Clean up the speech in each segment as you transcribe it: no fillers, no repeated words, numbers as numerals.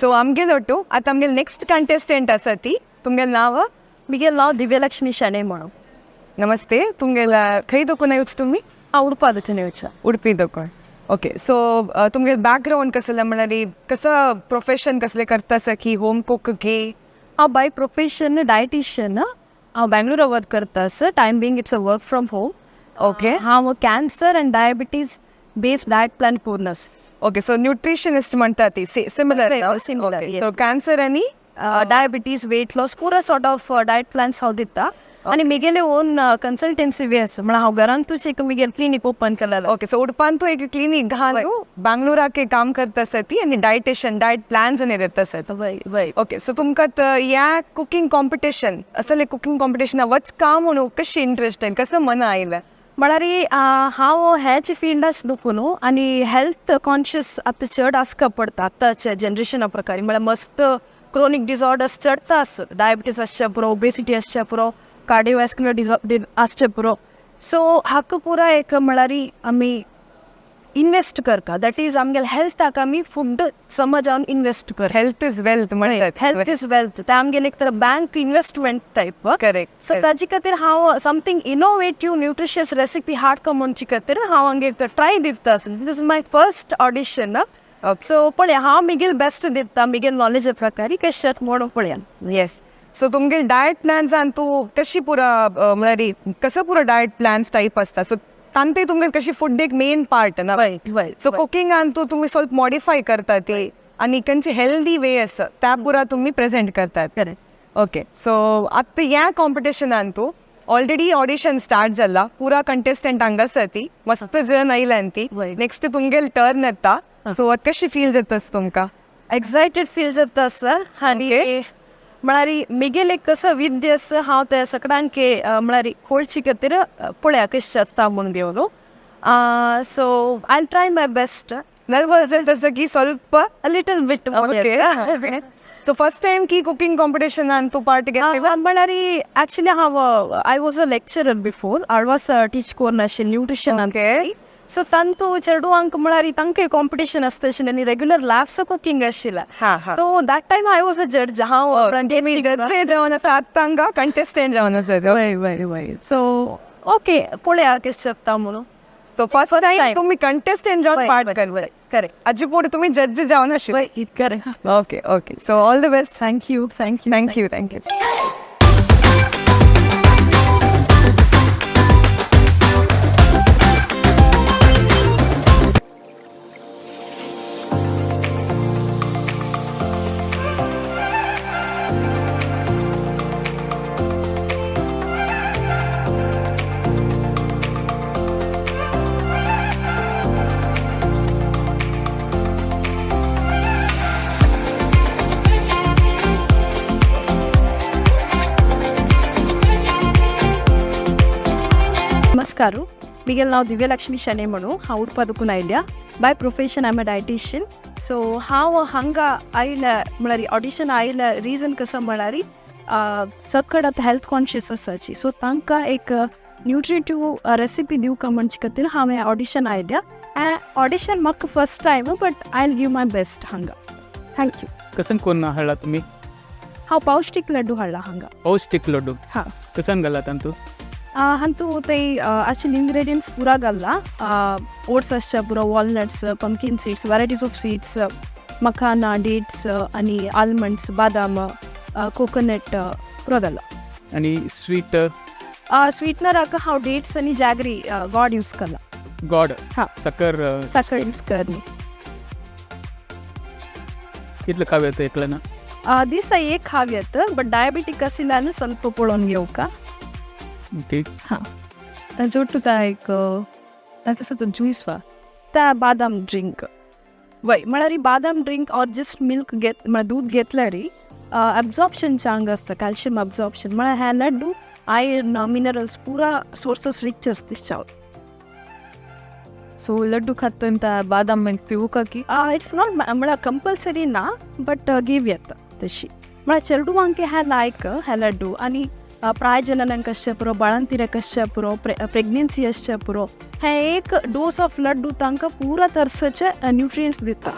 So आमगेलो ಒಟ್ಟು आतां आमगेले नेक्स्ट कंटेस्टंट आसा ती. तुमगेलें नांव? मिगेल नांव दिव्यलक्ष्मी शणे म्हणून. नमस्ते. तुमगेला खंय दोकून येवच तुमी? हांव उडपा दखून येवच्या. उडपी दोकून. ओके, सो तुमगेलें बॅकग्रावंड कसलें, म्हळ्यार कसं प्रोफेशन कसलें करता की होम कुक की? हांव बाय प्रोफेशन डायटिशियन. हांव बँगलोरा वर्क करता आसा. Time being it's a work from home. हांव cancer and diabetes based diet plan करून आसा. ओके, सो न्यूट्रिशनिस्ट म्हणटा ती similar? Similar, yes. So cancer आनी डायबिटीज, वेट लॉस, पुरा सॉर्ट ऑफ डायट प्लॅन्स हांव दिता आनी मिगेले ओन कन्सल्टन्सी बी आसा, म्हळ्यार हांव घरांतूच एक मिगेल क्लिनीक ओपन केलेलो. ओके, सो उडपांतू एक क्लिनिक घालू बांगलोराक काम करता आसा ती आनी डायटिशियन डायट प्लॅन्स आनी दिता आसा. वय वय. ओके, सो तुमकां ह्या कुकिंग कॉम्पिटिशन असले कुकिंग कॉम्पिटिशन वच का म्हणून कशी इंट्रस्ट आयली, कसं मन आयलें? म्हळ्यार हांव ह्याच फिल्डाच दुखून न्हू आनी हेल्थ कॉन्शियस आतां चड आसका पडटा आतांच्या जनरेशना प्रकारे. म्हळ्यार मस्त क्रोनीक डिसऑर्डर्स चडता आस, डायबिटीज आसच्या पुरो, ओबेसिटी आसच्या पुरो, कार्डियोवॅस्क्युलर डिसॉ आसचे पुरो. सो हाका पुरा एक म्हळ्यार आमी इन्वेस्ट करता, that is आमगेले हेल्थाक आमी फूड समजावन इन्वेस्ट कर. हेल्थ is wealth म्हणतात. हेल्थ is wealth, ते आमगेले एक तर bank investment type. Correct. So ताजे खातीर हांव समथींग इनोवेटीव न्यूट्रिशियस रेसिपी हाडका म्हणचे खातीर हांव हांगा एक ट्राय दिता आसलें. This is my first audition. So पळया, हांव मिगेल बेस्ट दिता मिगेल नॉलेजा प्रकारी, कशें जाता म्हणून पळया. येस, सो तुमगे डायट प्लॅन्सान तूं कशी पुरा, म्हळ्यार कसं पुरो डायट प्लॅन्स टायप आसता, सो तांते तुमगे कशी फूड एक मेन पार्ट ना? वय वय. सो कुकिंगान तूं तुमी ಸ್ವಲ್ಪ मॉडिफाय करता ते आनी खंयचे हेल्दी वे आसा त्या पुरा तुमी प्रेझेंट करतात. करेक्ट. ओके, सो आतां ह्या कॉम्पिटिशनान तूं ऑलरेडी ऑडिशन स्टार्ट जाला, पुरा कंटेस्टंट हांगा आसा ती, मस्त जण आयल्यान ती. वय. नेक्स्ट तुमगेले टर्न येता, सो आतां कशी फील जाता तुमकां? एक्सायटेड फील जाता आसा आनी म्हळ्यार मिगेल एक कसो विद्य आसा, हांव ते सगळ्यांक म्हळ्यार कळचे खातीर पळया कशें जाता म्हणून घेवन. So I try my best. Nervous तसं की ಸ್ವಲ್ಪ? Little bit. Okay, so first time की कुकिंग कॉम्पिटिशनान तूं पार्ट घेतला? म्हळ्यार ॲक्च्युली हांव I was a lecturer before, Alva's teach कोन्न आशिल्लें न्यूट्रिशन. सो तांतू चेडवांक म्हळ्यार तांकां कॉम्पिटिशन आसता आशिल्लें आनी रेग्युलर लॅब्स कुकींग आशिल्लें. हा हा so that time I was a judge हांव. जज जावन आसा, आतां हांगा कंटेस्टंट जावन आसा. वय वय वय. सो ओके, पळया कशें जाता म्हणून. So first time time. तुम्ही कंटेस्टंट जावन पार्ट करता? करेक्ट. आजी पुढे तुम्ही जज जावन आशिल्ले. वय, correct. Okay okay, so all the best. Thank you, thank you. Thank you, thank you. नमस्कार, मिगेल नांव दिव्यलक्ष्मी शणे म्हणून. हांव उडपा दुखून आयल्या. By profession I am a dietitian. So हांव हांगा आयल्या म्हळ्यार ऑडिशन आयल्या रिजन कसो म्हळ्यार सकड आतां हेल्थ कॉन्शियस आसाची, सो तांकां एक न्यूट्रिटीव रेसिपी दिवका म्हणचे खातीर हांवें ऑडिशन आयल्या. ऑडिशन म्हाका first time, but I will give my best हांगा. Thank you. कसन कोण हाडला तुम्ही? हांव पौश्टीक लड्डू हाडला हांगा. पौष्टिक लड्डू? हां. कसन घाला तांतू? हांतू ते आशिल्ले इन्ग्रेडियंट्स पुरा घाल्ला. ओट्स आसच्या पुरो, walnuts, pumpkin seeds, varieties of seeds, makhana, dates आनी आल्मंड्स, बादाम, कोकोनट पुरो घाला. आणि स्वीट? स्वीटनराक हांव डेट्स आनी जॅगरी गॉड यूज केला. गॉड? हां. साकर? साकर यूज कर. कितलं खावे येतं एकल्यानं? दिसा एक खाव्यात, बट डायबिटीक आशिल्ल्यान ಸ್ವಲ್ಪ पळोवन घेवका. ओके. हां. ताजोट्टु ता एक तसं तो ज्यूस वा? त्या बादाम ड्रिंक. वय, म्हळ्यार बादाम ड्रिंक ऑर जस्ट मिल्क घेत, म्हळ्यार दूद घेतल्यार अब्झॉर्प्शन चांग आसता, कॅल्शियम अब्झॉर्प्शन. म्हळ्यार हे लड्डू आयर्न, मिनरल्स पुरा सोर्सस रिच आसता चावल. सो लड्डू खात ता बादाम मिल्क पिवू का की? It's not म्हळ्यार कंपल्सरी ना, बट घेव येता तशी. म्हळ्यार चेडवांक ह्या लायक ह्या लड्डू आनी प्रायजननांक आसचे पुरो, बाळंतिऱ्याक आसचे पुरो, प्रेग्नन्सी आसचे पुरो, हे एक डोस ऑफ लड्डू तांकां पुरा तरसाचे न्युट्रियंट्स दिता.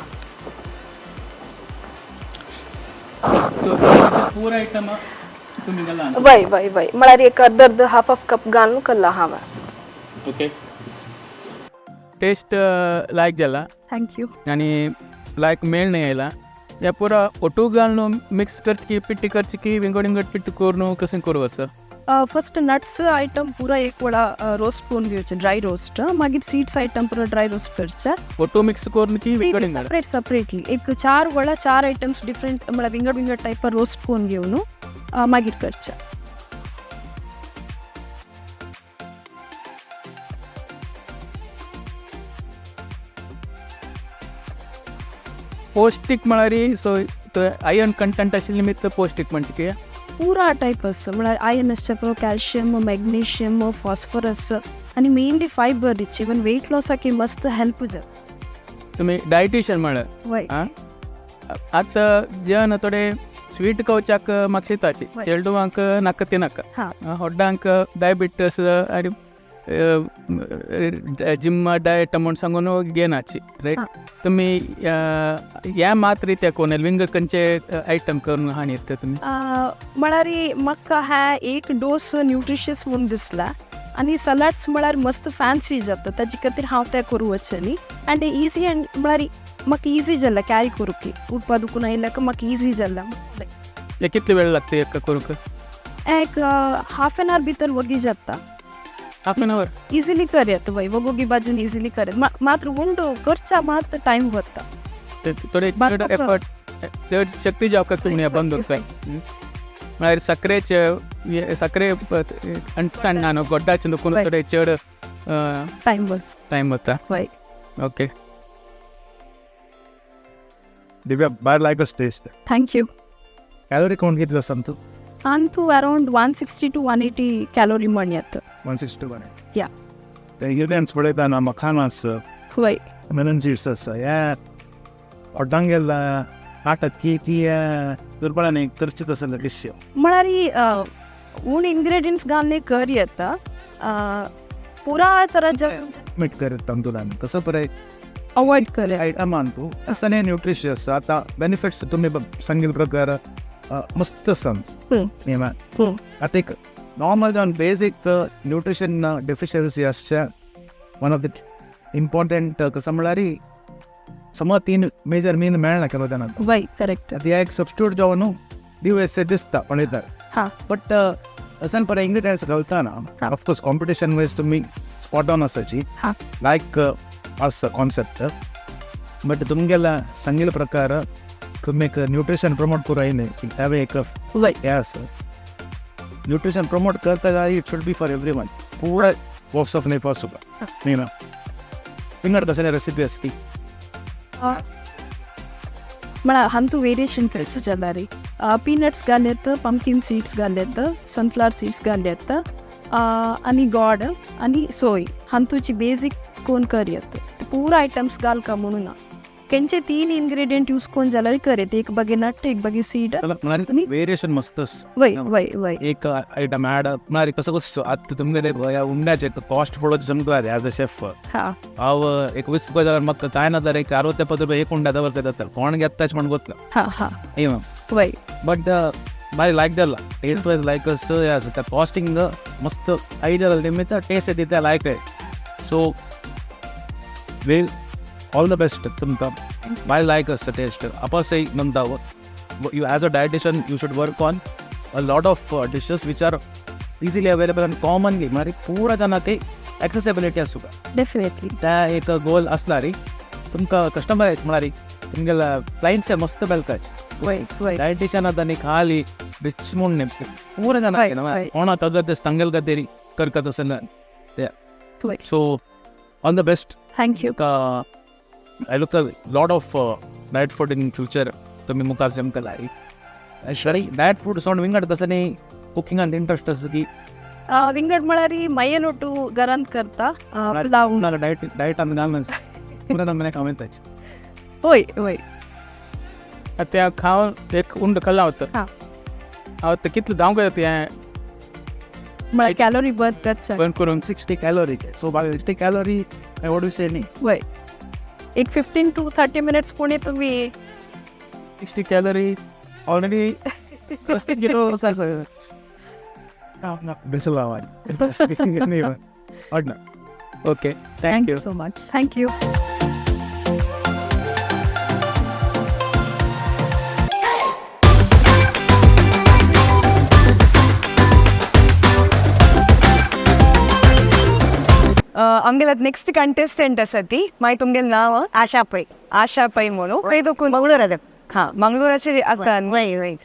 सो पुरा आयटम तुमी घाला. वय वय वय, म्हळ्यार एक अर्द अर्द, हाफ हाफ कप घालून कल्ला हांवें. ओके, टेस्ट लायक जाला. Thank you. आनी लायक मेळ आयला. हे पुरा ओटू घालून मिक्स करची की पिट्टी करची की विंगड विंगड पिट्टी करून कशें करूं आसा? फर्स्ट नट्स आयटम पुरा एक वडा रोस्ट करून घेवचे, ड्राय रोस्ट. मागीर सीड्स आयटम पुरा ड्राय रोस्ट करचे. ओटू मिक्स करून की विंगड विंगड? Separate separately. एक चार वडा, चार आयटम्स डिफरंट, म्हळ्यार विंगड विंगड टायपार रोस्ट करून घेवन मागीर करचे. पौष्टीक म्हळ्यार सो आयर्न कंटेंट आशिल्ले निमित्त पौष्टीक म्हणचे की? पुरा टायप आसा, म्हळ्यार आयर्न आसचे पळय, कॅल्शियम, मॅग्नेशियम, फॉस्फरस आनी mainly fibre rich. Even weight लॉसाक मस्त हेल्प जाता. तुमी डायटिशियन म्हळ्यार? वय. आं, आतां जेवण थोडे स्वीट खावच्याक मागशिताची. चेडवांक नाका ते नाका. होड्डांक डायबिटीस आनी जिम डायट म्हूण सांगून घेनाची, रायट? तुमी ह्या मात रित्या कोण विंगड खंयचे आयटम करून हाण येता तुमी? म्हळ्यार म्हाका हें एक डोस न्यूट्रिशियस म्हूण दिसला आनी सलाड्स म्हळ्यार मस्त फॅन्सी जाता. ताजे खातीर हांव तें करूं वचनी आनी इजी अँड म्हळ्यार म्हाका इजी जाला कॅरी करूंक. उठपा दुखून आयल्याक म्हाका इजी जाला. हे कितले वेळ लागता एक करूंक? एक हाफ एन आवर भितर वगी जाता. Half an our? Easily करयात, वय, वगोगी बाजून इजिली करयात. मात्र उंडो करच्या मात टायम वता. थोडे चड एफर्ट, चड शक्ती जावपाक तुमी बंद जाय. म्हळ्यार साकरेचे, साकरे अंटसाण ना न्हू, गोड्डाचे नुकून थोडे चड टायम टायम वता. वय. Okay. Divya, bye like taste. Thank you. Calorie count कितलो आसा तूं? अंतू अरावंड 160 टू 180 कॅलोरी म्हण येता. 160 one? या. ते इंग्रेडियंट्स पळयता ना, मखाना आसा, वय. मेलन सीड्स आसा, ह्या हॉटांक गेल्ला आटा की की दुर्बळान करचीत आसा डिश. म्हळ्यार ऊण इंग्रेडियंट्स घालून कर येता पुरा तरा. मीठ करत तांदूळान कसं पळय अवॉयड कर. आयटम तूं असं नाही न्यूट्रिशियस. आता बेनिफिट्स तुम्ही सांगितले प्रकार मस्त आसा नेमा. आता एक नॉर्मल जावन बेजीक न्यूट्रिशन डेफिशियन्सी आसच्या वन ऑफ the important कसं म्हळ्यार समज तीन मेजर मील मेळना केलो तेन्ना. वय, करेक्ट. आतां एक सबस्टिट्यूट जावन न्हू दिवस दिसता पळयता. बट असन पर इंग्रेडियंट्स घालता ना, ऑफकोर्स कॉम्पिटिशन वायज तुमी स्पॉट ऑन आसाची. लायक आसा कॉन्सेप्ट, बट तुमगेला सांगिल्ले प्रकार तुमी एक न्यूट्रिशन प्रमोट करूं आयले हांवें एक हें आसा. न्यूट्रिशन प्रमोट करता जाल्यार it should be for every one, पुरा वॉक्स ऑफ लायफ आसूं न्ही ना. विंगड कसले रेसिपी आसती? म्हळ्यार हांतू वेरिएशन करचें जाल्यार पीनट्स घाल येता, पंपकीन सीड्स घाल येता, सनफ्लावर सीड्स घाल येता आनी गॉड आनी सोय हांतूची बेजीक कोण कर येता. पुरा आयटम्स घालका म्हणून ना, खंयचे तीन इंग्रेडियंट यूज करून जाल्यार कर येता, एक बगे नट, एक बगे सीड. वेरिएशन मस्त. वय वय वय. एक आयटम ॲड म्हळ्यार कसं कसं आतां तुमगेले ह्या उंड्याचे कॉस्ट पळोवचें समजता ॲज अ शेफ. हांव एक 20 रुपया जाल्यार म्हाका कांय ना जाल्यार एक 60 रुपया एक उंडा दवरता जाता, कोण घेता म्हण गोतला. हा हा वय. बट बाय लायक जाला टेस्ट वायज लायक हें आसा, त्या कॉस्टिंग मस्त आयडिया निमित्त टेस्ट येता लायक. So well, all the best तुमकां. बाय लायक आसा टेस्ट अपासय म्हणटा. You as a dietitian, you should work on a lot of dishes which are easily available and commonly, म्हळ्यार पुरा जाणांक एक्सेसिबिलिटी आसूं. डेफिनेटली. त्या एक गोल असला रे तुमकां कस्टमर म्हळ्यार तुमगेले क्लायंट्स मस्त बेलकाचे. वय वय. डायटिशियन आतां न्ही खाली रिच म्हूण न्ही, पुरा जाणां कोणाक अगत तांगेल खातीर करता तशें. So all the best. Thank you. I look a lot of diet food in future. तुमी मुखार जमकला लाय डायट फूड सोड विंगड तसं न्ही कुकिंगान इंट्रस्ट आसा की? विंगड म्हळ्यार मयन ಒಟ್ಟು घरांत करता पुलाव. डायट डायट आमी घालना पुरा आमी खावं. वय वय. आतां खावन एक उंड खाला होतं. हांव ते कितलें धांवंक जाता हें? म्हळ्यार कॅलोरी बर्न करच्या. बर्न करून. 60 कॅलोरी, सो 60 कॅलोरी काय व्हड विशय न्ही. वय, एक 15 टू 30 मिनिट्स पुणे तुम्ही. 60 कॅलरी ऑलरेडी. बेसला. Okay, thank you so much. Thank you. आमगेला next contestant आसा ती मागीर तुमगेलें नांव? आशा पै. आशा पै म्हणून खंय दोकून? मंगळूर. हा, मंगळूराचे आसा. वय वय.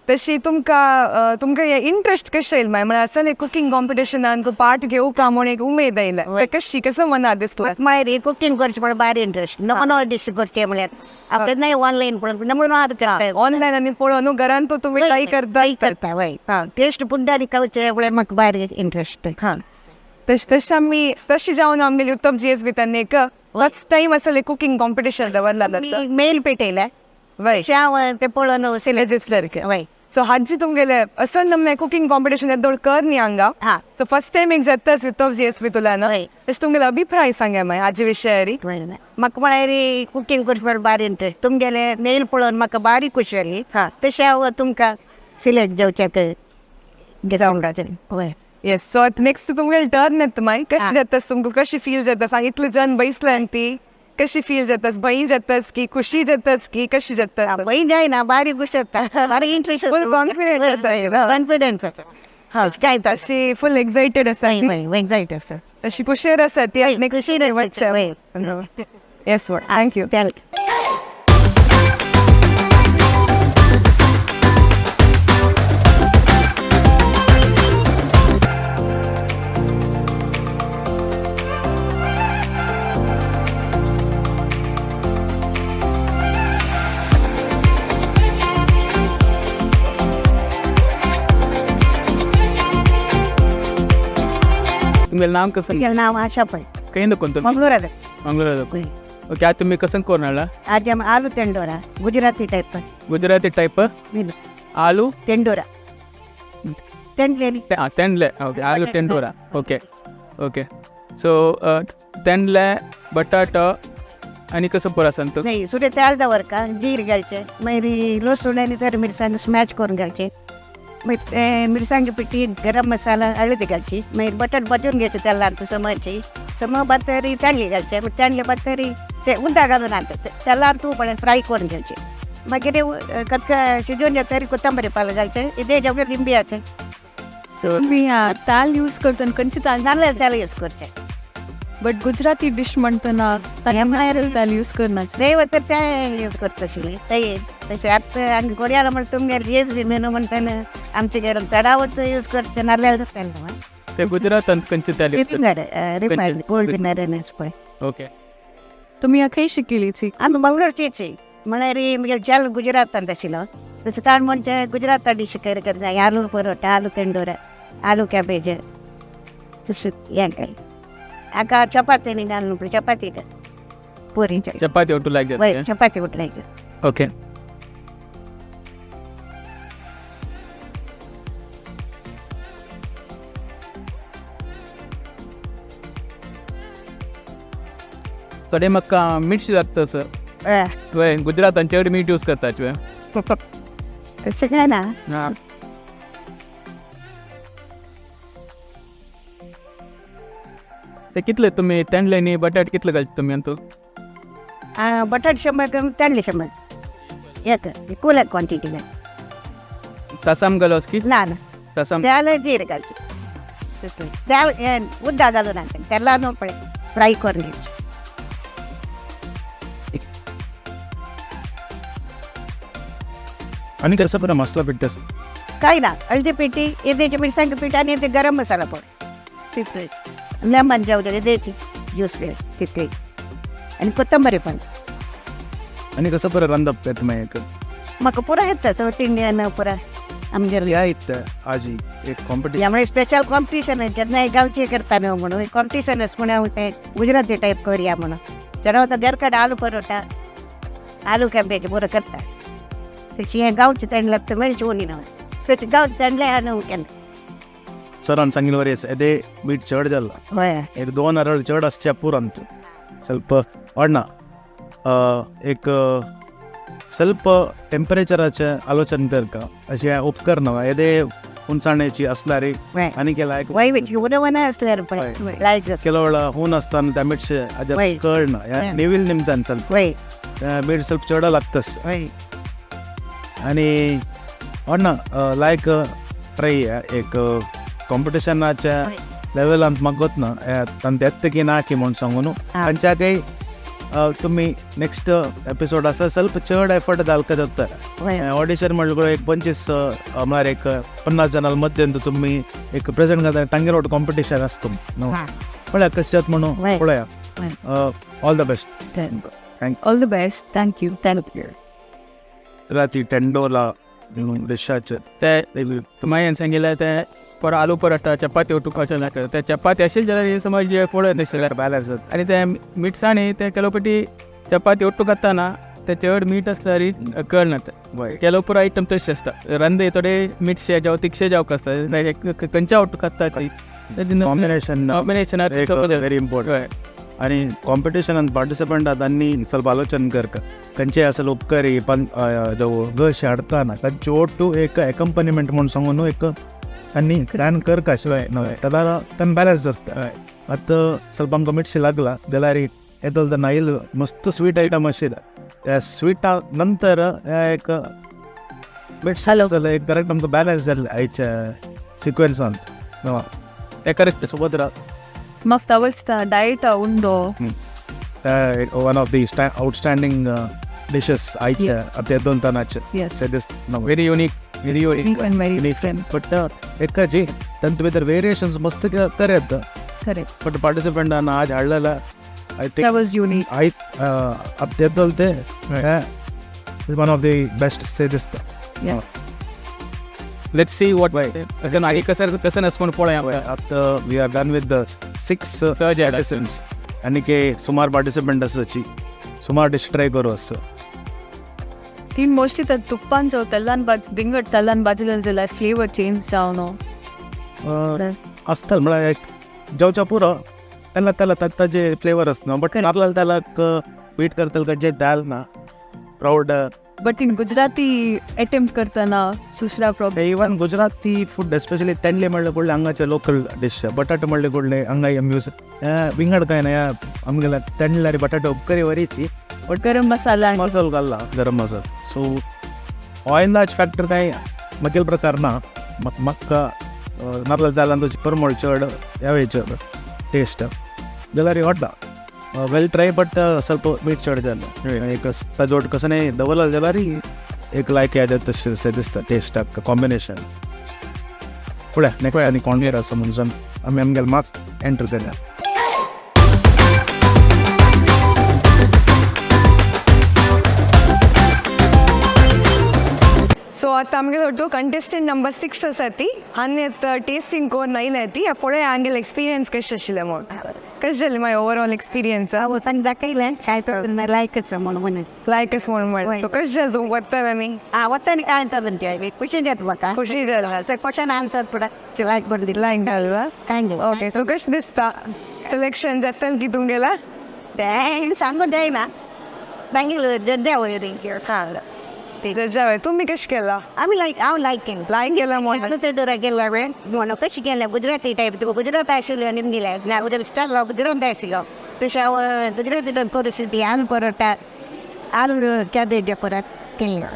तशी तुमकां तुमकां हे इंट्रस्ट कशें येयलें मागीर, म्हळ्यार असले कुकींग कॉम्पिटिशनान तूं पार्ट घेवं का म्हूण एक उमेद आयल्या कशी, कसं मनात दिसला? म्हळ्यार कुकींग करचें म्हळ्यार भारी इंट्रस्ट. नवो नवो डिश करचें म्हळ्यार आपलें नाही ऑनलायन पळोवन नवो नवो करता. ऑनलायन आनी पळोवन न्हू घरान तूं तुमी ट्राय करता. करता वय. टेस्ट पुड्डारी खावचें म्हळ्यार म्हाका भारी इंट्रस्ट. हां, तशें तशें आमी तशें जावन आमगेली उत्तम जी एस बी त्यांनी एक फर्स्ट टायम असले कुकींग कॉम्पिटिशन दवरला. मेल पेटयल्या. वय. तशें हांव तें पळोवन सिलेक्ट सारकें. वय. सो हाजी तुमगेले असल नमने कुकींग कॉम्पिटिशन येदोळ कर न्ही हांगा. सो फर्स्ट टायम एक जाता उत्तम जी एस बी तुला. वय. तशें तुमगेलो अभिप्राय सांगा मागीर हाजे विशयारी. म्हाका म्हळ्यार कुकींग करचें म्हळ्यार भारी इंट्रस्ट. तुमगेले मेल पळोवन म्हाका बारी खुशी जाली. तशें हांव तुमकां सिलेक्ट जावच्याक जावंक. वय. येस, सो आतां नेक्स्ट तुमगेले टर्न येता मागीर. कशें जाता तुमकां, कशी फील जाता सांग? इतले जन बैसल्यान ती कशी फील जाता? भंय जातास की खुशी जातास की कशी जाता? भंय जायना, बारी खुश जाता, बारी इंट्रस्ट. फुल कॉन्फिडंट आसा. कॉन्फिडंट आसा. हां, काय तशी फुल एक्सायटेड आसा. एक्सायट आसा. तशी खुशेर आसा ती. खुशी. वय. Yes, thank you. Thank. तुमगेलें नांव कसं? नांव आशा पै. खंय दोकून तुमी? मंगळूरात. मंगळूर. ओके, आतां तुमी कसं कोरनाळा? आज आमी आलू तेंडोरा, गुजराती टायप. गुजराती टायप आलू तेंडोरा, तेंडलेली. तेंडले. ओके, आलू तेंडोरा. ओके ओके, सो तेंडले, बटाटो आनी कसं पुरो आसा तूं? नाही, सुरे तेल दवर का जीर घालचे, मागीर लसूण आनी तर मिरसांग स्मॅश करून घालचे, मागीर ते मिरसांगे पिठी, गरम मसाला, हळद घालची, मागीर बटाट भाजून घ्यायचे तेलान समरची सम बातरी तांडली घालचे, मागीर तांडले बातरी ते उदक घालून आणतात तेलान तूं पळय फ्राय करून घ्यायचे, मागीर कतका शिजोवन जातरी कोथंबरी पालो घालचे, इదే जेवढे लिंबियाचे. तुम्ही ताल यूज करता? खंयचे ताल? नाल्ल तेल यूज करचे. बट गुजराती डिश म्हणटना ताल यूज करनाचे. दैव तर ते यूज करता आशिल्ले ते तशें. आतां आनी कोरियाला म्हणटा तुमगेर जेस बी मेनू म्हणटाना आमचे घरान चडावत यूज करचे नाल्ल तेल. ते गुजरातांत खंयचे तेल यूज करता? रिफायंड गोल्ड विनर पळय. ओके. तुम्ही खंय शिकली ती? आमी मंगळूरचीच. म्हळ्यार म्हगेले चेडो गुजरातांत आशिल्लो, तशें ताण म्हणजे गुजराता डीश करता, आलू परोटा, आलू तेंडोरा, आलू कॅबेज, तशें हें काय हाका चपाती घालून चपाती पुरी. चपाती ओटू लायक वय जाता. चपाती उठलायचे. ओके, थोडे म्हाका मिर्ची लागता सर. वय, गुजरातान चड मीठ यूज करतात वय. तशें काय ना. हां, ते कितले तुमी तेंडले न्ही बटाट कितले घालता तुमी अंतू? बटाट 100 ग्राम, तांदळे 100, एक इक्वल क्वांटिटी घाल. सासाम घालोस की? ना ना. सासाम. त्याला जीर घालचे, त्या उद्दा घालून आणतात त्याला न्हू पळय फ्राय करून घ्यायचे. आनी कसं बरं मसाला पिठ्ठा? काय ना, हळदी पिठी, येदेची मिरसांग पीठ आणि ते गरम मसाला पावडर तितलेच, लेमन जाऊ दे द्यायची ज्यूस तितले आणि कोथंबीर पण. आनी कसं बरं रांदप तें तुमी? म्हाका पुरा येता सावथ इंडियन पुरा आमगेर. या येता आजी एक कॉम्पिटिशन. यामुळे स्पेशल कॉम्पिटिशन आहे केन्नाय गांवचे करता न्हू म्हणून कॉम्पिटिशन म्हणून हांव ते गुजराती टायप करया म्हणून. चडावत घरकडे आलू परोटा, आलू कॅबेज बरो करता. तशी हें गांवचे तांडल्यात तर मेळचे उणी न्हू, तशें गांवचे तांडले न्हू केन्ना. सरान सांगिल्ले वरी येदे मीठ चड जाला. हय. एक दोन अरळ चड आसचे पुरो आमचें ಸ್ವಲ್ಪ वाडना एक ಸ್ವಲ್ಪ टेम्परेचराचें आलोचन करता अशें उपकरण येदे उंचाणेची असणारी वय. आनी केला एक वय उणव असल्यार पळय लायक जाता. ಕೆಲವಳ ಹೂನ್ असताना त्या मिरचे वय. कळना ह्या नेवील निमतान ಸ್ವಲ್ಪ वय त्या मीठ ಸ್ವಲ್ಪ चड लागतस. वय. आणि अण्णा लायक ट्राय एक कॉम्पिटिशनाच्या लेवलांत म्हाका ना तांकां येता की ना की म्हूण सांगू न्हू. तांच्याकय तुमी नेक्स्ट एपिसोड आसा ಸ್ವಲ್ಪ चड एफर्ट घालका जाता. वय. ऑडिशन म्हणल्यार एक 25 म्हळ्यार एक 50 जणां मध्यंत तुमी एक प्रेझेंट घालता, तांगेलो वट कॉम्पिटिशन आसता न्हू. पळया कशें जाता म्हणून. वय. पळया. वय. All the best. All the best. Thank you, thank you. राती टेंडोला डिशाचेर ते तुमय सांगितलें ते पर आलू पराठा चपाती उठुपाचें नाका, ते चपाती आशिल्ले जाल्यार हे समज पळय नाशिल्लें. बॅलन्स जाता. आनी ते मिरसांनी ते ಕೆಲವು पटी चपाती ಒಟ್ಟು खाताना ते चड मीठ आसल्यार कळना ते. वय. ಕೆಲವು पुरो आयटम तशें आसता, रंदे थोडे मिरशे जावं तिखशे जावंक आसता, खंयच्या ಒಟ್ಟು खाता ती कॉम्बिनेशन कॉम्बिनेशन एक व्हेरी इम्पॉर्टंट. आणि कॉम्पिटिशनान पार्टिसिपंट तांणी ಸ್ವಲ್ಪ आलोचन करका खंयचे असल उपकरी पण गश हाडताना तांचे ಒಟ್ಟು एक एकम्पनिमेंट म्हूण सांगू न्हू, एक तांणी प्लॅन करका शिवाय नव्हे ताका तांकां बॅलन्स जाता. आतां ಸ್ವಲ್ಪ आमकां मिरशी लागला जाल्यार येतलो तेन्ना येयलो मस्त स्वीट आयटम आशिल्लें, त्या स्विटा नंतर एक मिरशी एक करेक्ट आमकां बॅलन्स जालें आयच्या सिक्वेन्सान. ते करेक्ट. सुभद्रा. मग तवस डायट ಉಂಡು. One of the outstanding dishes आयच्या अत्यंतनाचे. Yes. Very unique, very unique. And very different. But एकाची तांतूं भितर वेरिएशन्स मस्त करत. करेक्ट. बट पार्टिसिपंटान आज हाडलेला I think that was unique. I अत्यंत ते वन ऑफ the best से दिसता. Let's see what अशें मागीर कसं कसं नस म्हूण पळोवया आमकां. आतां we are done with the 6 सहज पार्टिसिपंट्स आनी के सुमार पार्टिसिपंट आसाची सुमार डिश ट्राय करू असं. तीन मोस्टली तर तुप्पान जाव तेल्लान बाज बिंगट तेल्लान बाजलें जाल्यार फ्लेवर चेंज जावन आसता म्हळ्यार एक जेवच्या पुरो त्याला त्याला ताजे फ्लेवर आसना बट आपल्याला त्याला बीट करतले खंयचे दाल ना proud. But in Gujarati attempt करताना दुसरा problem. Even Gujarati food especially तेंडले म्हणले कुडले हांगाचे लोकल डिश, बटाटे म्हणले कुडले हांगा यूज विंगड काय ना आमगेल्या तेंडल्यार बटाटे उपकरी वरीची बट गरम मसाला मसालो घालला गरम मसालो. सो ऑयलाच फॅक्टर काय मगेल प्रकार ना म्हाका नाल्ल जाल्यार तुजी परमळ चड ह्या चड टेस्ट जाल्यार वाटता वेल ट्राय बट ಸ್ವಲ್ಪ मीठ चड जालें एक ताजो कसं नाही दवरलं जाल्यार एक लायक याद तशें दिसता टेस्टाक कॉम्बिनेशन. पळया नेक्स्ट आनी कोण आसा म्हणून आमी आमगेले मार्क्स एंटर करया. सो आतां आमगे ಒಟ್ಟು कंटेस्टंट नंबर 6 आसा ती आनी आतां टेस्टिंग कोर नयला ती पळय आमगेले एक्सपिरियन्स कशें आशिल्लें म्हूण. कशें जालें मागीर ओवरऑल एक्सपिरियन्स? हांव सांग दाखयलें काय तर लायकच म्हणून म्हणून. लायकच म्हणून म्हळें. सो कशें जालें तुमकां वता आनी? आं वता काय तर खुशी जाता म्हाका. खुशी जालें. क्वेश्चन आन्सर पडा लायक बरें दिलें. लायक जालें. Thank you. Okay, so कशें दिसता सिलेक्शन जातलें की तुमगेलें? तें सांगून जायना thank you जज्जा वयर. जज्जा तुमी कशें केलां? आमी लायक हांव लायक केलें. लायक केलां म्हूण. चेडूरा केला म्हणून कशें केलें गुजराती टायप गुजरात आशिल्लो आनी दिलें गुजरात स्टायल गुजरात आशिल्लो तशें हांव गुजराती टायप करूं ती आलू परोटा आलू कॅबेज परत केलें.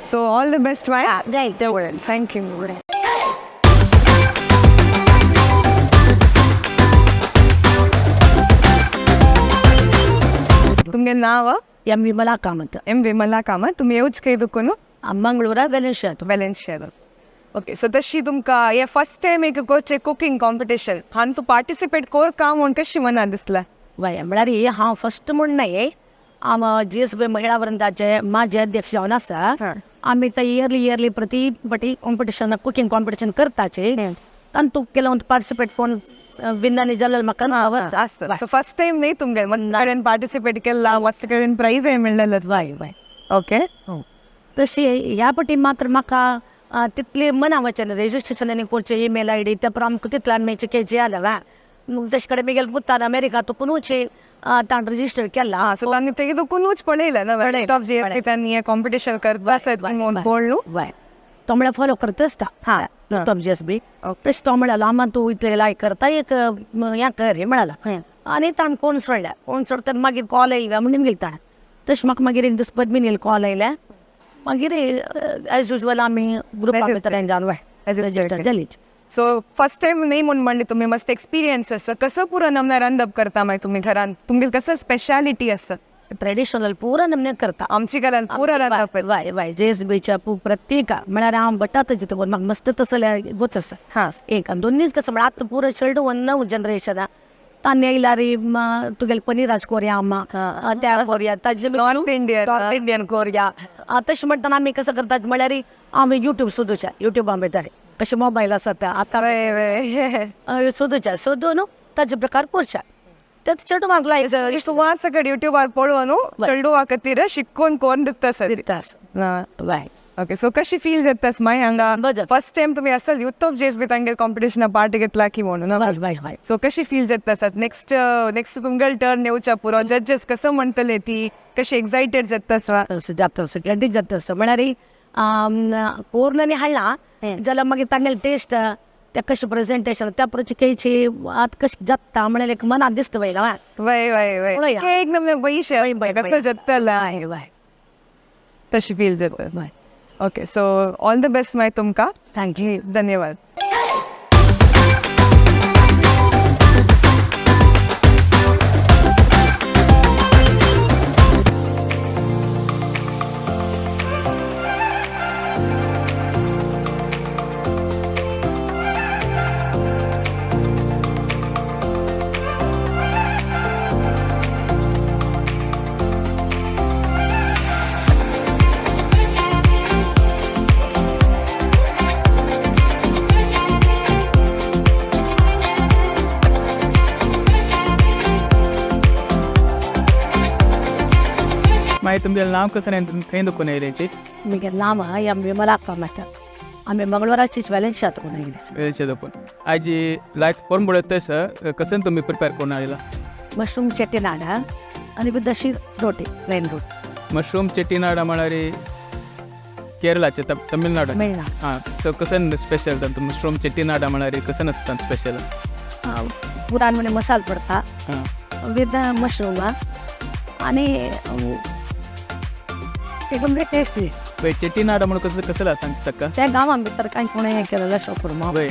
So all the best my. जाय तेवढं. Thank you. तुमगे नांव? एम विमला कामत. एम विमला कामत. तुमी येवच खंय दुकून? मंगळूरा वेलेन्शिया. वेलेन्शिया. ओके, सो तशी तुमकां हे फर्स्ट टायम एक करचें कुकींग कॉम्पिटिशन हांगा तूं पार्टिसिपेट कोर का म्हूण कशें मनात दिसलें? वय म्हळ्यार हांव फर्स्ट म्हूण न्हय, हांव जी एस बी महिळा वृंदाचे माजी अध्यक्ष जावन आसा. आमी ते इयरली इयरली प्रति पटी कॉम्पिटिशन कुकींग कॉम्पिटिशन करताचे तातूंत केलं पार्टिसिपेट कोण विनानी जालें म्हाका आसता. सो फर्स्ट टायम न्ही तुमगे मस्त कडेन पार्टिसिपेट केला, मस्त कडेन प्रायजय मेळ्ळेलें. वय वय. ओके. तशी ह्या पटी मात्र म्हाका तितले मना वचन रेजिस्ट्रेशन आनी करचें ईमेल I D ते प्रमाण आमकां तितले आमी के जे आले वा तशे कडेन मुगेल पुतान अमेरिका तुकुनूच ताण रजिस्टर केला. सो तांणी तेगे कोणूच पळयलें ना पळयलें, ऑफ जे पळयलें. त्यांनी कॉम्पिटिशन करता म्हणून कळ्ळू. वय, तो म्हळ्यार फॉलो करता आसता टॉप जी एस बी. तशें तो म्हळ्यार आमा तूं इतलें लायक करता एक हें कर हें म्हळाला आनी ताण कोण सोडल्या कोण सोडटा मागीर कॉल येयला म्हणून गेली ताणें. तशें म्हाका मागीर एक दीस पद्मिनील कॉल येयल्या. मागीर एज युजल आमी ग्रुपा भितर जावन वय रजिस्टर जालीच. सो फर्स्ट टायम नाही म्हणून म्हणले तुम्ही, मस्त एक्सपिरियन्स आसा. कसं पुरो नमना रांदप करता मागीर तुमी घरान? तुमगेली कसं स्पेशालिटी आसा? ट्रेडिशनल पुरा नमने करता. आमची घरान पुरा रांदप. वय वय, जे एस बीच्या प्रत्येक म्हळ्यार हांव बटाताची तुका म्हाका मस्त तसले गोत आसा. एक आनी दोन्हीच कसं म्हळ्यार आतां पुरो चेडूं नव जनरेशन तान्ने येयला रे तुगेले पनीराच कोरया आमा त्या कोरया ताजे नॉर्थ इंडियन. नॉर्थ इंडियन कोरया. तशें म्हणटना आमी कसं करतात म्हळ्यार आमी युट्यूब सोदूचे, युट्यूबा भितर कशें मोबायल आसा ते आतां वय वय सोदूचे, सोदून ताजे प्रकार करचे ते चेडवांक लायक. सुमार सगळे युट्यूबार पळोवन चेडवा खातीर शिकोवन कोण दिता सर. वय. ओके, सो कशी फील जाता मागीर हांगा? बरें जाता. फर्स्ट टायम तुमी असल युथ ऑफ जेस बी तांगेर कॉम्पिटिशना पार्ट घेतला की म्हणून. वय वय वय. सो कशी फील जाता आसात नेक्स्ट नेक्स्ट तुमगेल टर्न येवच्या पुरो, जजेस कसं म्हणटले ती, कशी एक्सायटेड जाता आसा? तसं जाता, सगळ्यांनी जाता असं म्हळ्यार कोर्नांनी हाडला जाल्यार मागीर तांगेले टेस्ट त्या कशें प्रेझेंटेशन त्या प्रचिकेची आतां कशें जाता म्हळ्यार एक मनात दिसता वयला. वय वय वय. पळया. एक नमने वयशे कसं जातला. वय वय. तशी फील जाता. वय. Okay, so all the best मागीर तुमकां. Thank you. धन्यवाद. मागीर तुमगेलें नांव कसं आनी तुमी खंय दुखून येयलेची? मुगे नांव आहा विमला कामत. आमी मंगळवाराचीच वेलेन्शिया कोण येयली. वेलचे दोपून आजी लायक कोण पळयत सर, कसं तुमी प्रिपेर करून हाडला? मशरूम चेट्टीनाड आनी विथ दशी रोटी, प्लेन रोटी. मशरूम चेट्टीनाड म्हळ्यार केरळाचे, तमिळनाडू? तमिळनाड. हां, सो कसं स्पेशल तांतूं? मशरूम चेट्टीनाड म्हळ्यार कसं आसता स्पेशल? पुरान म्हणजे मसाल पडता विथ मशरूम आनी एकदम टेस्टी. पळय, चेट्टीनाड म्हणून कसं कसं सांगता ताका? त्या गांवां भितर कांय कोणें हें केलेलें शॉपर. वय.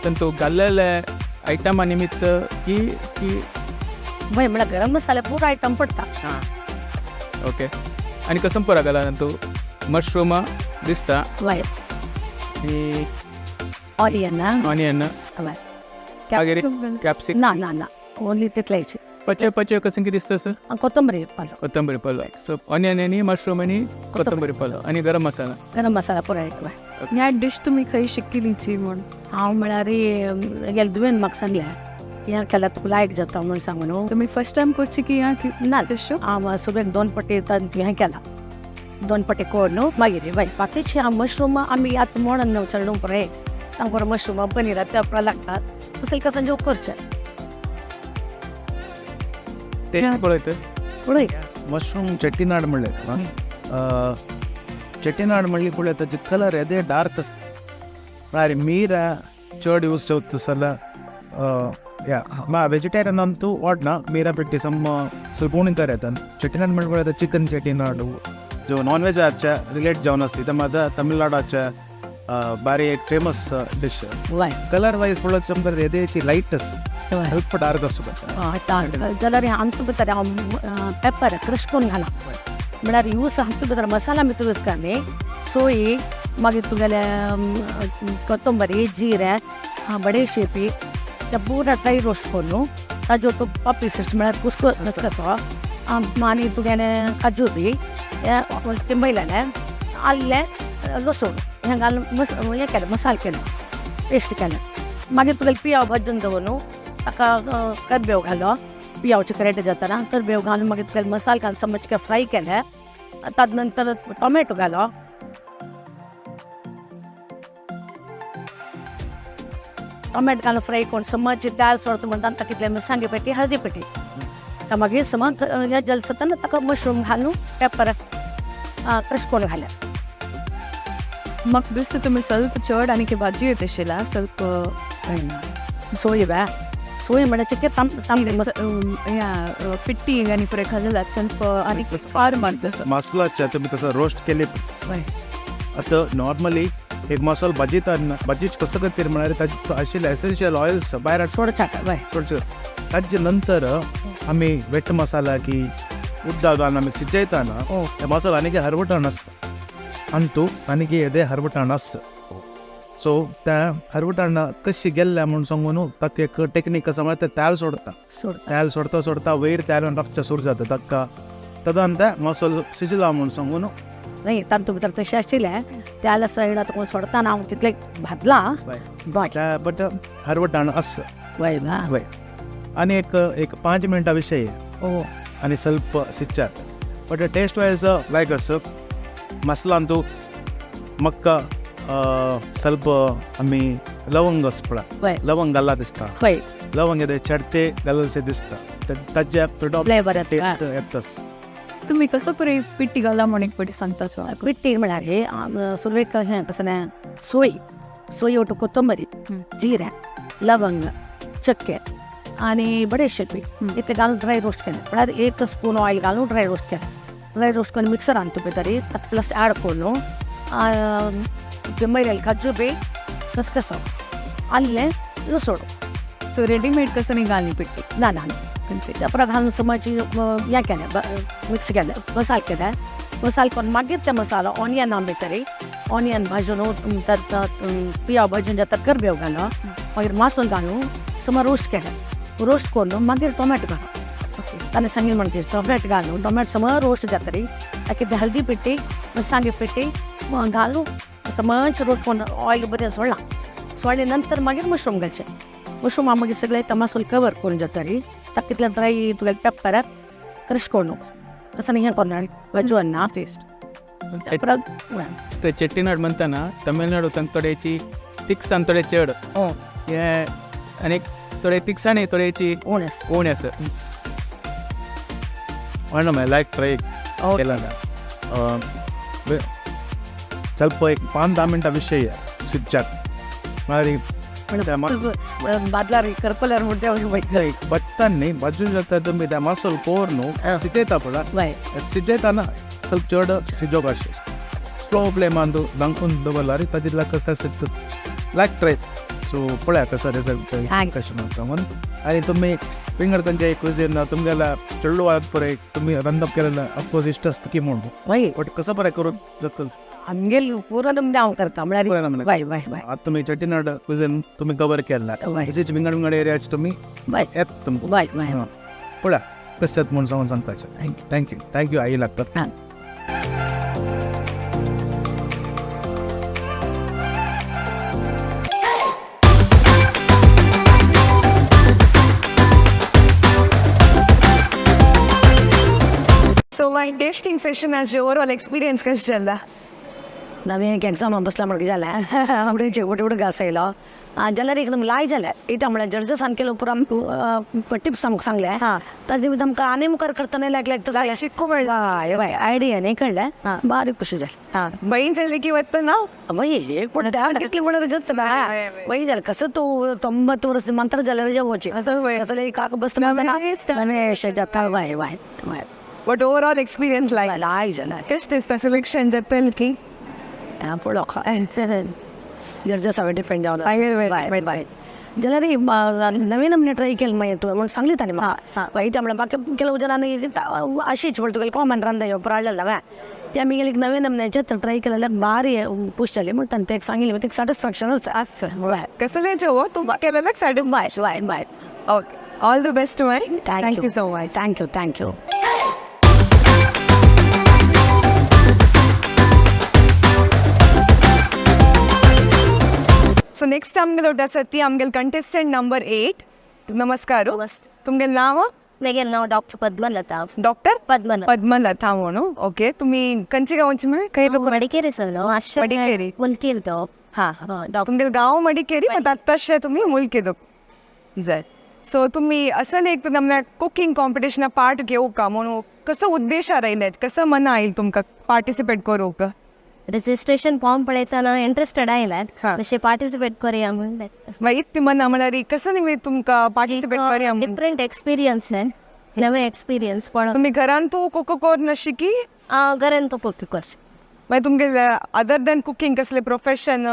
तांतूं घाल्लेले आयटमा निमित्त की की वय, म्हळ्यार गरम मसाले पुरो आयटम पडटा. हां, ओके, आनी कसं पुरा घाला तांतूं? मशरूम दिसता. वय. आनी ऑनियन. ऑनियन. वय. मागीर कॅप्सिकम? ना ना ना, ओनली तितलेच. पचे पचे कसं कितें दिसता सर? कोथंबीर पालो. कोथंबीर पल्लो. सो ऑनियन आनी मशरूम आनी कोथंबीर पल्लो आनी गरम मसाला. गरम मसाला पुरो वय. ह्या डिश तुमी खंय शिकिलीची म्हूण? हांव म्हळ्यार गेले दुवेन म्हाका सांगलें हें केल्यार तुका लायक जाता म्हणून सांगून न्हू. तुमी फर्स्ट टायम करची की ह्या ना. डिश? हांव सुबेक दोन पटी हें केला, दोन पटी कोर न्हू. मागीर वय बाकीचे मशरूम आमी आतां मोडन न्हू चेडूं पळय तांकां मशरूम पनीर त्या उपरांत लागतात तसलें कसं जेव करचें. टेस्ट पळयत. पळय. मशरूम चेट्टीनाड म्हणले, चेट्टीनाड म्हणली पळय ताचे कलर येदे डार्क आसता. म्हळ्यार मीरा चड यूज जाता जाल्यार या मा वेजिटेरियन ಅಂತೂ वाट ना मीरा पेट्टी सम ಸ್ವಲ್ಪ ಉಣಿತಾರೆ येतात. चेट्टीनाड म्हणल्यार पळय चिकन चेट्टीनाड जो नॉन वेज आच्या रिलेट जावन आसता ते मात तमिळनाडाच्या बारी एक फेमस डिश. वय. कलर वायज पळोवप समजा येदेची लायट आसता, ಸ್ವಲ್ಪ डार्क आसता. डार्क जाल्यार आमचे भितर हांव पेपर क्रश करून घाला म्हळ्यार यूज आमचे भितर मसाला भितर यूज कर न्ही सोयी, मागीर तुगेले कोथंबरी, जिरें, बडेशेपी ते पुरा ड्राय रोस्ट करून न्हू ताजो तूं पॉपी सिड्स म्हळ्यार कुसकसो आनी तुगेले काजू बी तिंबयलेलें, आल्लें, लसूण हें घालून मस हें केलें, मसाल केलें, पेस्ट केलें. मागीर तुगेलें पियाव भाजून दवर न्हू, ताका करबेव घालो. पियावचे क्रेट जाताना करबेव घालून मागीर तुगेले मसाल घालून समजके फ्राय केलें. ताजे नंतर टोमॅटो घालो. टोमॅटो घालून फ्राय करून समज दाल सोडता म्हणटा ताका कितले मिरसांगे पेटी, हळदी पेटी. मागीर समज हें जलसतना ताका मशरूम घालून पेपर क्रश करून घालें. म्हाका दिसता तुमी ಸ್ವಲ್ಪ चड आनी भाजी येत आशिल्ला ಸ್ವಲ್ಪ. सोय बा सोय म्हळ्यार चिके ताम ताम. या पिट्टी आनी पुरे खाल्लें ಸ್ವಲ್ಪ आनी फार मारता. मसालाच्या तुम्ही कसं रोस्ट केले. आता नॉर्मली एक मसालो भाजीत भाजी कसं करतील म्हळ्यार ताजे आशिल्ले एसेन्शियल ऑयल्स भायर सोडचा वय. सोडचे. ताजे नंतर आमी वेट मसाला की उदक घालून आमी शिजयताना हे मसालो आनीक हरवटाण आसता आनी तूं आनीक येदे हरवटाण आसता. सो त्या हरवटाण कशी गेल्ल्या म्हूण सांगून न्हू ताका एक टेक्नीक आसा म्हळ्यार ते तेल सोडता. सोड. तेल सोडता सोडता वयर तेल राबचें सुरू जाता ताका तदान ते मसालो शिजला म्हूण सांगून. नाही, तातूंत भितर तशें आशिल्लें त्याला सायडा तुका सोडताना हांव तितलें भाजलां. वय. बरें. बट हरवटाण आसा. वय बा. वय, आनी एक एक 5 मिनटां विशय ओ आनी ಸ್ವಲ್ಪ सिच्चात. बट टेस्ट वायज लायक आसा मसालांतू मक्का ಸ್ವಲ್ಪ आमी लवंग आसा पळय. वय. लवंग घाल्ला दिसता. वय. लवंग येते चडते घालसे दिसता ताज्या फ्लेवर येता. टेस्ट येतास. तुमी कसो पुरे पिट्टी घाला म्हण एक पटी सांगता. पिट्टी म्हळ्यार हे सुरवेक हें कसलें सोय सोय ಒಟ್ಟು ಕೊತ್ತಂಬರಿ, जीरा, लवंग, चक्के आणि बडेशेपी इतलें घालून ड्राय रोस्ट केलें. म्हळ्यार एक स्पून ऑयल घालून ड्राय रोस्ट केलें. ड्राय रोस्ट करून मिक्सरान तुपें तरी ताका प्लस ॲड करून मागीर काजू बी, खसखसो, आल्लें, लसूण. सो रेडीमेड कसं नाही घाली पिट्टी? ना ना, तेपरा घालून समज हें केलें, मिक्स केलें, मसाल केलें. मसाल करून मागीर ते मसालो ऑनियन आमी तरी ऑनियन भाजून त्यात पियाव भाजून जाता करबेव घालो, मागीर मासोल घालून समज रोस्ट केलें. रोस्ट करून मागीर टोमॅटो घालो. ताणें सांगिल्लें म्हणटी टोमॅटो घालून टोमॅटो समज रोस्ट जातरी ताका हळदी पिट्टी, मिरसांगे पिट्टी घालून समज रोस्ट करून ऑयल बरें सोडलां. सोडले नंतर मागीर मशरूम घालचें. मशरूम मागीर सगळें ते मसालो कवर करून जातरी ताका कितलें ड्राय तुगे पेपर क्रश करून कसं हें करून भाजून ना टेस्ट. परत. चेट्टीनाड म्हणताना तमिळनाडू थोड्याची तिखसाण थोडे चड हे आनी थोडे तिखसाणी थोड्याची उणें. उणें आसा. म्हणून लायक ट्राय केला ना ಸ್ವಲ್ಪ एक 5-10 मिनटां विशय शिकच्याक म्हळ्यार बादलार करपल्यार म्हणटा. बट्टान न्ही भाजून जाता तुमी त्या मसालो कोर न्हू शिजयता पळय. वय. शिजयताना ಸ್ವಲ್ಪ चड शिजोवप अशें स्लो फ्लेमान तूं धांकून दवरला रे ताजे लाग सिजता. लायक ट्राय. सो पळया कसो रिजल्ट कशें म्हणटा म्हणून. आनी तुमी विंगड खंयचे क्विझीन तुमगेल्या चेडवाक पळय तुमी रंदप केलें ऑफकोर्स इश्ट आसता की म्हणून वय. बट कसो बरें करून जाता. आमगेल पुरो हांव करता म्हळ्यार. वय वय वय. आतां तुमी चेट्टीनाड क्विझीन तुमी कवर केला. वय. तशेंच विंगड विंगड एरियाचे तुमी वय. येता तुमकां. वय वय. पळया कशें जाता म्हूण सांगून सांगपाचें. Thank you. Thank you thank you आई लागतात. हां. So my tasting session as overall experience कशें जालें? नवीन एक एक्झाम बसला म्हणून जालें आवडे जेवट एवढं घासायलो जाल्यार एकदम लाय जालें इटा म्हळ्यार जर्जसान केलो पुरा टिप्स आमकां सांगले ताजे आमकां आनी मुखार करतना लागले. शिकू मेळ्ळें. हय हय, आयडिया न्ही कळ्ळें, बारीक खुशी जालें. हां, बहीण जाली की वतना वय एक पण कितली म्हणून जाता वय जालें कसं तूं 90 वर्स मंत्र जाल्यार जेवची कसले काक बसता नवें जाता. वय वय वय. बट ओवरऑल एक्सपिरियन्स लायक. लाय जालें. कशें दिसता सिलेक्शन जातलें की? पळोवं जर्जस हांवें डिपेंड जावन. मागीर बाय बाय जाल्यार नवीन आमने ट्राय केलें मागीर तुवें म्हूण सांगली ताणें म्हाका. मागीर त्या म्हळ्यार बाकी ಕೆಲವು ಜನ अशीच म्हणटा तुगेलें कॉमन रांदय प्राडलें हांवें ते आमी गेली नवीन नमन्याचें ट्राय केलें जाल्यार भारी खूश जाली म्हण ताणें तेका सांगिल्लें तेका सॅटिस्फॅक्शनूच आसा. वय. कसलें जेवो तूं केलें सॅटिस्फाय. वय वय. Okay, all the best my. Thank you so much. Thank you thank you. So next आमगेलो आसा ती आमगेल कंटेस्टंट नंबर 8. नमस्कार, तुमगेल नाव? मेगेल नांव डॉक्टर पद्मलता. डॉक्टर पद्मलता. पद्मलता म्हणून. ओके, तुम्ही खंयचे गांवचे म्हळ्यार खंय लोक? मडिकेरी सर. मडिकेरी. मुलकील तो. हां. डॉक्टर. तुमगेल गांव मडिकेरी, पण आत्ताशे तुम्ही मुलकी जाय. सो तुम्ही असं एक तर कुकिंग कॉम्पिटिशना पार्ट घेऊ का म्हणून कसं उद्देश राहिलेत, कसं मना आईल तुमका पार्टिसिपेट करू का? रजिस्ट्रेशन फॉर्म पळयतना इंट्रस्टेड आयला हा. मातशें पार्टिसिपेट करया म्हणलें. मागीर इतली मना म्हळ्यार कसं न्ही तुमकां पार्टिसिपेट करया म्हणून? डिफरंट एक्सपिरियन्स न्ही, नवे एक्सपिरियन्स. पण तुम्ही घरान तू कुक कर नशी की घरान तो कुक करचें. मागीर तुमगे अदर दॅन कुकिंग कसले प्रोफेशन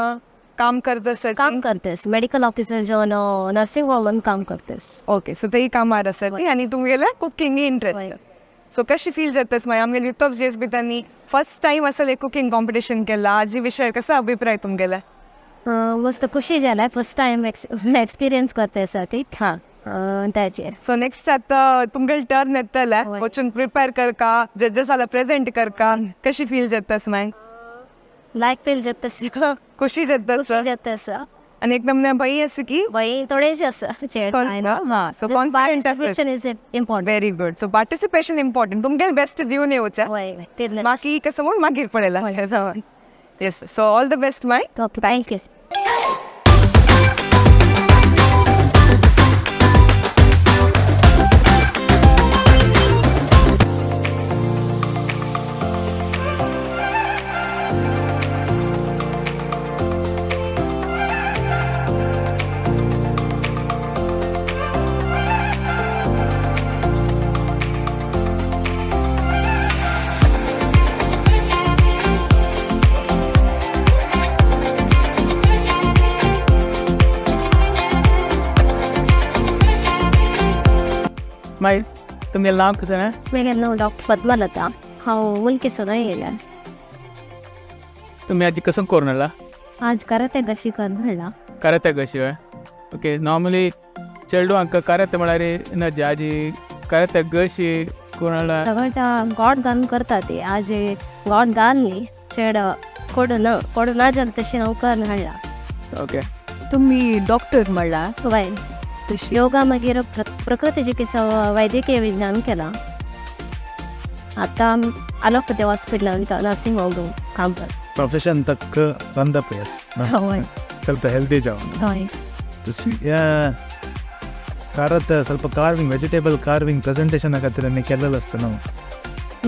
काम करत आसत? काम करतेस, मेडिकल ऑफिसर जेवन नर्सिंग होमान काम करतेस. ओके, सो तेही कामार आसा ती आनी तुमगेलें कुकिंग इंट्रस्ट. सो कशी फील जातास मागीर आमगेले युथ ऑफ जेस बी तांणी फर्स्ट टायम असले कुकिंग कॉम्पिटिशन केला, हाजी विशय कसा अभिप्राय तुमगेला? मस्त खुशी जाला, फर्स्ट टायम एक्सपिरियन्स करते ती. हां. ताचेर सो नेक्स्ट आतां तुमगेले टर्न येतले, वचून प्रिपेर करका, जजेसाला प्रेजेंट करका, कशी फील जातास मागीर? लायक फील जाता, खुशी जाता. खुशी जाता. आनी एकदम भंय आसा की भंय थोडेशें आसा. सो कॉन्फिडंट आसा. Is important. Very good. So participation important, तुमगेले बेस्ट दिवन येवचें, वय तितलें बाकी कसं म्हूण मागीर पळयला. Yes, so all the best my. Okay, thank you. मागीर तुमगेलें नांव कशें? म्हगेलें नांव डॉक्टर पद्मलता, हांव मुल्की सोना येयल्या. तुमी आजी कसं करून हाडला? आज कराते कशी कर म्हणला. कराते कशी हय? ओके, नॉर्मली चेडवांक कराते म्हळ्यार नजी, आजी कराते कशी करून हाडला? सगळं गॉड घालून करता ती, आज गॉड घालली चेड कोडू ना कोडू ना जालें तशें हांव करून हाडला. ओके. तुम्ही डॉक्टर म्हणला? वय. तशी योगा मागीर प्रकृती चिकित्सा वैद्यकीय विज्ञान केलां. आतां अलोपथी हॉस्पिटलान नर्सिंग होम काम करता. प्रोफेशन तक रंदप हय. ಸ್ವಲ್ಪ ಹೆಲ್ದಿ ಜಾವನ್. हय. ಖಾರತ್ ಸ್ವಲ್ಪ ಕಾರ್ವಿಂಗ್, ವೆಜಿಟೇಬಲ್ ಕಾರ್ವಿಂಗ್ ಪ್ರೆಸೆಂಟೇಷನ್ ಆಗತ್ತಿರ ಕೆಲಲ್ಲ ನಾವು.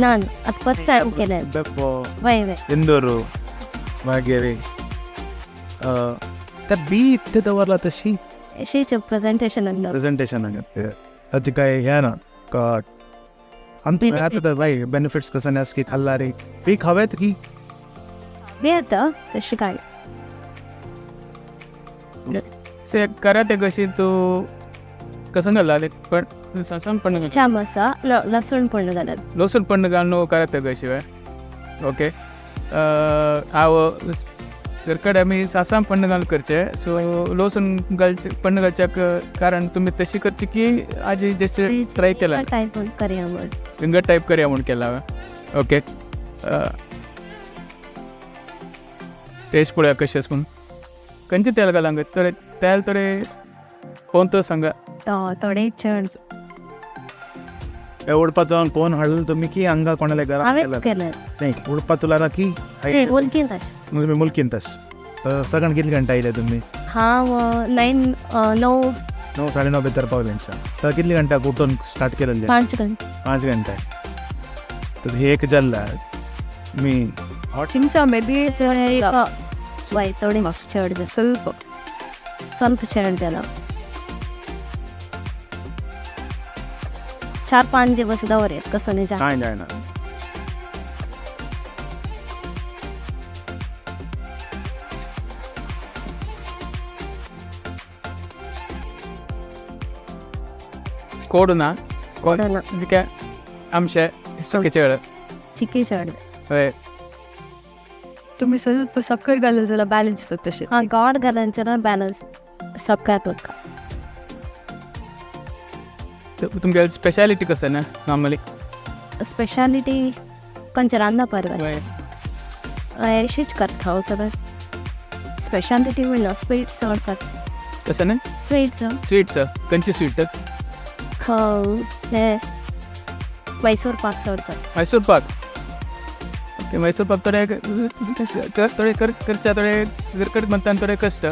ನಾನು ಅದು ಫಸ್ಟ್ ಟೈಮ್ केलें. ಬೆಪ್ಪು वय वय. ಇಂದೂರು ಮಾಗೇರಿ ಬಿ ಇತ್ತೆ ದವರ್ಲ ತಶಿ शीच प्रेझेंटेशन आणलं. ಪ್ರೆಸೆಂಟೇಷನ್ ಆಗತ್ತೆ ಅದಕ್ಕೆ ಏನ ಅಂತ बाय बेनिफिट्स कसं नाही की खाल्ला रे बी खावेत की बी येतं तशी काय. से कराते कशी तू कसं घालला? पण ससन पण छान आसा, लसूण पण घालत. लसूण पण घालून कराते कशी वय? ओके. हांव घरकडे आमी सासां पण घालून करचे, सो लसूण घालचे पण घालच्याक कारण तुमी तशी करची की आजी जशें ट्राय केला? टायप करया म्हण. विंगड टायप करया म्हूण केला. ओके, टेस्ट पळोवया कशें आसा म्हूण. खंयचें तेल घालांक थोडें तेल थोडें कोण तो सांगा. थोडे चड उडपा जावन कोण हाडलं तुम्ही की हांगा कोणाला घरात हांवें केलं? केलें. नाही उडपा तुला ना की मुलकीन तशें. तुम्ही मुलकीन तस सगळं किती घंटा येयले तुम्ही? हांव 9 9 9 9:30 भितर पावल्यांच्या. तर कितली घंटा उठून स्टार्ट केलेले? 5 घंटे. 5 घंटे. तर हे एक जल्ला मी चिंचा मेदी वय थोडे चड जाता. ಸ್ವಲ್ಪ ಸ್ವಲ್ಪ चड जाला. 4-5 दिवस दवरेत कसं नाही जा. काय जायना. कोड ना कोड ना. काय आमशे सुके चेड. चिकी चड. हय. तुम्ही ಸ್ವಲ್ಪ ಸಕ್ಕರೆ घालून बॅलन्स तसे. हां, गॉड घालून ना बॅलन्स सगळ्यात करता. तुमगे स्पेशालिटी कसं ना नॉर्मली? स्पेशालिटी खंयचे रांदपा परवाय हय. अशीच करता हांव सगळें. स्पेशालिटी म्हणल्यार स्वीट्स चड करता. कसं ना? स्वीट्स. स्वीट्स खंयचे स्वीट? हे मैसूर पाक चड जाता. मैसूर पाक. ओके, मैसूर पाक थोडे थोडे करच्या थोडे करकट म्हणता थोडे कष्ट.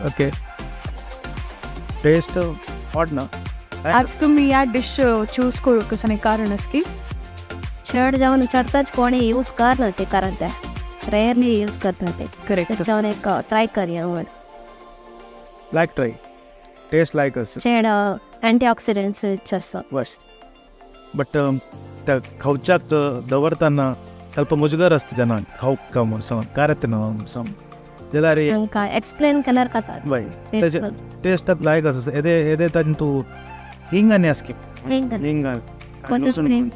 ओके. टेस्ट हॉट ना. आज तुम्ही या डिश चूज करू कसं कारण की चड जावन चडताच कोणी यूज करना ते कारण ते रेअरली यूज करता ते. करेक्ट. त्याच्यावर एक ट्राय करूया म्हण. लायक ट्राय टेस्ट लायक आसा. चड अँटीऑक्सिडंट्स रिच आसा. बस बट त्या खावच्याक दवरताना ಸ್ವಲ್ಪ मुजगर आसता जेन्ना खावंक काय म्हूण सांग कारत ना सांग जाल्यार तांकां एक्सप्लेन केल्यार खाता. वय तेजे टेस्ट लायक आसा. येदे येदे ताजें तूं हिंग आनी आसकी हिंग लसूण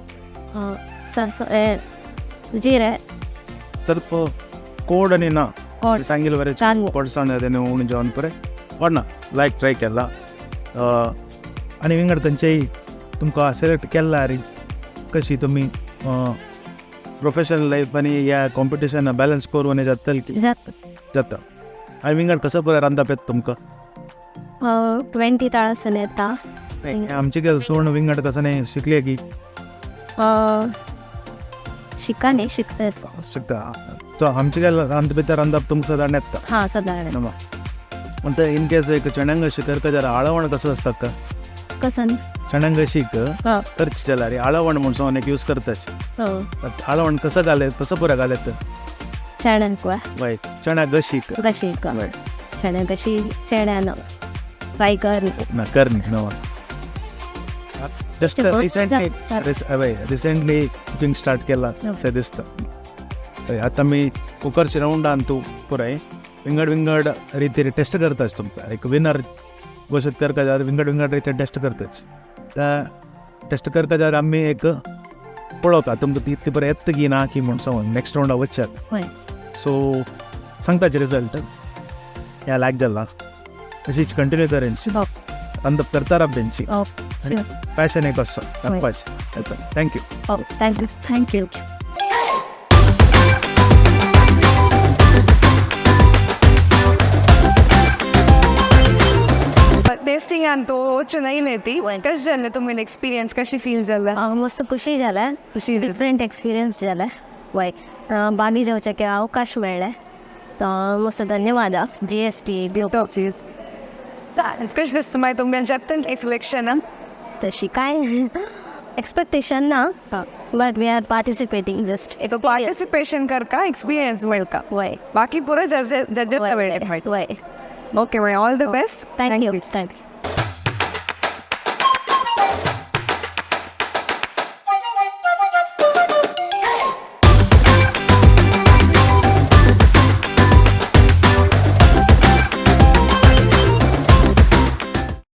जिरे ಸ್ವಲ್ಪ कोड आनी ना कोड सांगिल बरें चालू. कोडसाण तेन्ना उणें जेवण बरें ना लायक ट्राय केला. आनी विंगड खंयचेय तुमकां सिलेक्ट केला रे कशी तुमी प्रोफेशनल लायफ आनी ह्या कॉम्पिटिशन बॅलन्स करून आनी जातले की जाता. जाता. आनी विंगड कसो बरें रांदप येता तुमकां? 20 ताळासून येता. आमचे सोड विंगड कसं नाही शिकले की? शिका न्ही, शिकता. शिकता. तो आमचे रांदप भितर रांदप तुमकां सादारण येता. हां, सादारण. म्हणटा इन केस एक चण्यांग करता जाल्यार आळवण कसं आसता? कसं? चण्यांग शीक करचे जाल्यार आळवण म्हूण सांगून एक यूज करताच. आळवण कसं घाले, कसं पुरो घालेत? चण्यांक वय, चण्या गशीक. कशी? वय. चण्या कशी चण्यान फ्राय कर. ना कर न्ही नवा जस्ट रिसेंटली वय रिसेंटली कुकिंग स्टार्ट केला अशें दिसता. आतां आमी कुकरचे रावंडान तूं पुराय विंगड विंगड रितीर टेस्ट करताच. तुमकां एक विनर घोशीत करता जाल्यार विंगड विंगड रितीर टेस्ट करताच. त्या टेस्ट करता जाल्यार आमी एक पळोवता तुमकां तितली बरें येता की ना की म्हूण सांगून नेक्स्ट रावंडा वचच्याक. सो सांगताचे रिजल्ट ह्या लायक जाला अशीच कंटिन्यू करेन रांदप करता राव तेंची आनी पॅशन एक आसा रांदपाचें. Thank you. Thank you. Thank you. Tasting Antu वचून येयले ती कशें जालें तुमगेलें एक्सपिरियन्स, कशी फील जालें? मस्त खुशी जाला. खुशी. डिफरंट एक्सपिरियन्स जाला. वय, बागी जावच्याक अवकाश मेळ्ळें, मस्त. धन्यवाद GSP. कशें दिसता मागीर तुमगेलें जाता सिलेक्शन? तशी काय एक्सपेक्टेशन ना, but we are participating just. So participation करका, एक्सपिरियन्स मेळका. वय. बाकी पुरो जजेस. वय. ओके, मागीर all the best. Thank you, thank you.